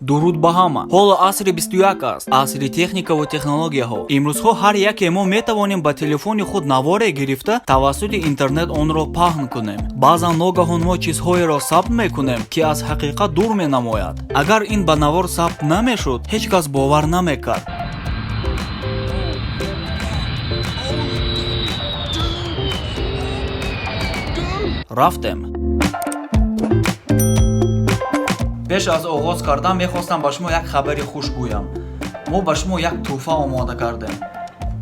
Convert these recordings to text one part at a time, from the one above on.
Дуруд ба ҳама. Ҳоло асри 21 аст, асри техникаву технологияҳо. Имрӯзҳо ҳар яке мо метавонем ба телефони худ наворе гирифта, тавассути интернет онро паҳн кунем. Баъзан ногаҳон мо чизҳоеро сабт мекунем, ки аз ҳақиқат дур менамояд. Агар ин ба навор сабт намешуд, ҳеҷ кас бовар намекард. Рафтем. Пеш аз оғоз кардан мехостам ба шумо як хабари хуш гӯям. Мо ба шумо як тӯҳфа омода кардем.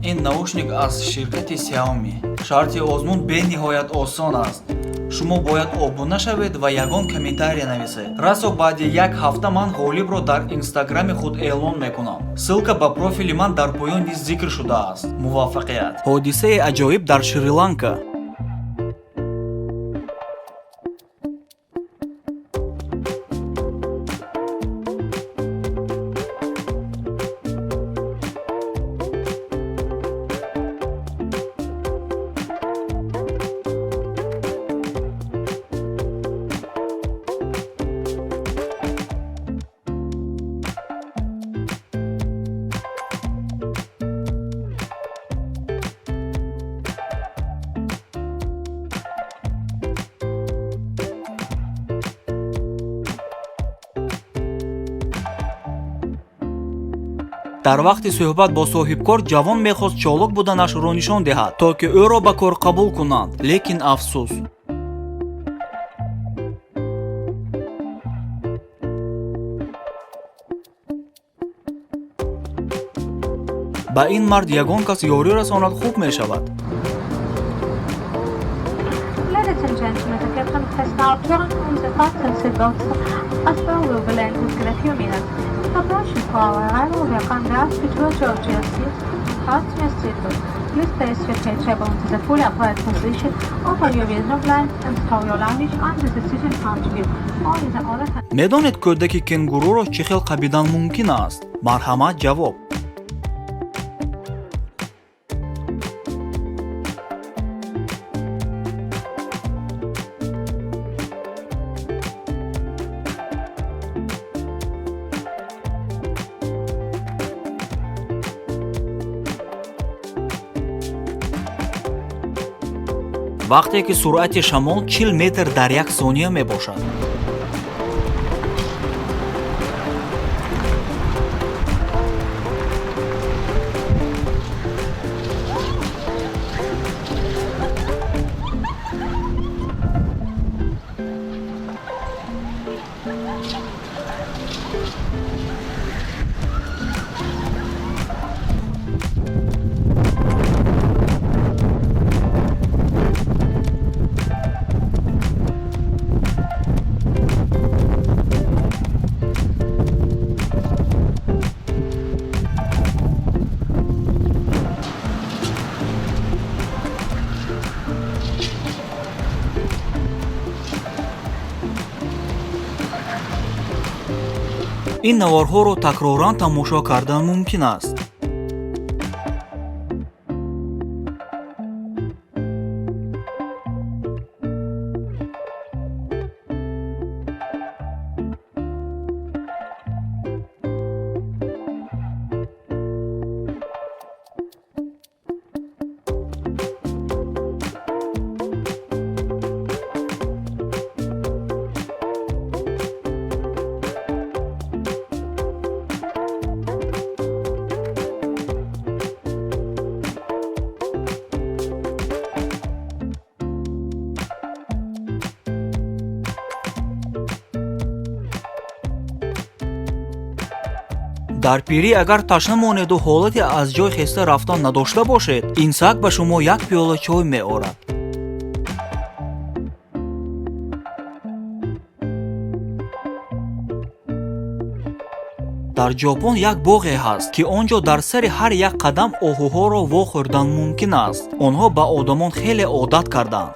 Ин наушник аз ширкати Xiaomi. Шарти озмун бениҳоят осон аст. Шумо бояд обуна шавед ва ягон комментария нависед. Расо баъди як ҳафта ман ғолибро дар инстаграми худ эълон мекунам. Ссылка ба профили ман дар поён низ зикр шудааст. Муваффақият! Ҳодисаи аҷоиб дар Шри-Ланка. Дар вақти суҳбат бо соҳибкор ҷавон мехост чолок буданашро нишон диҳад, то ки ӯро ба кор қабул кунанд, лекин афсӯс. Ба ин мард ягон кас ёрӣ расонад, хуб мешавад. Ladies and gentlemen, the captain has now turned on the fasten seatbelts, as well will be landing in a few minutes. Approaching for our arrival, we are kindly asked you to adjust your seat, fasten your seatbelt. Please place your tray table into the fully upright position, open your window blinds and stow your luggage under the seat in front of you or in the other hand. Медонед, кӯдаки кенгуруро чӣ хел қапидан мумкин аст? Марҳамат, ҷавоб. Вақте ки суръати шамол 40 метр дар як сония мебошад. Ин наворҳоро такроран тамошо кардан мумкин аст. Дар пирӣ агар ташна монеду ҳолати аз ҷой хеста рафтан надошта бошед, ин саг ба шумо як пиёла чой меорад. Дар Ҷопон як боғе ҳаст, ки он ҷо дар сари ҳар як қадам оҳуҳоро вохӯрдан мумкин аст. Онҳо ба одамон хеле одат карданд.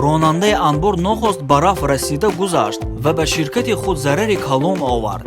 Ронандаи анбор нохост ба раф расида гузашт ва ба ширкати худ зарари калон овард.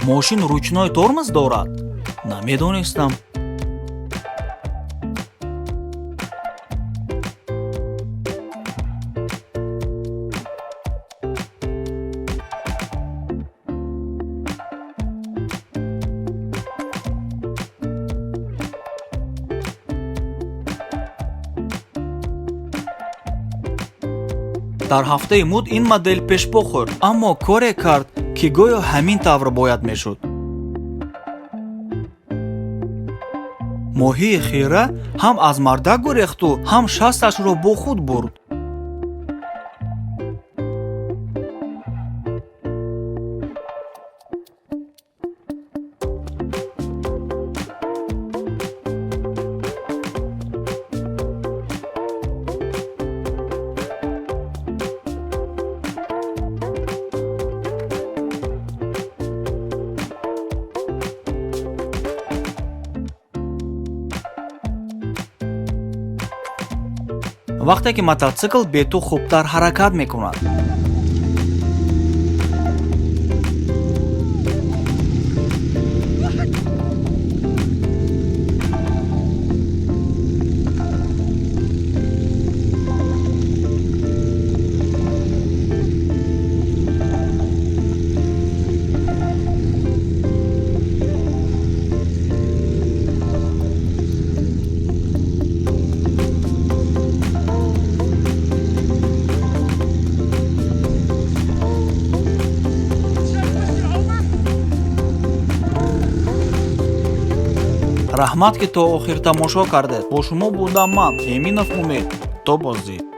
Мошин ручной тормоз дорад? Намедонистам. Дар ҳафтаи муд ин модел пешпо хӯрд, аммо коре кард, ки гӯё ҳамин тавр бояд мешуд. Моҳии хира ҳам аз мардак гурехту, ҳам шасташро бо худ бурд. Вақте ки мототсикл бе ту хубтар ҳаракат мекунад. Раҳмат, ки то охир тамошо кардед. Бо шумо будам ман, Эминов Умед. То боздид.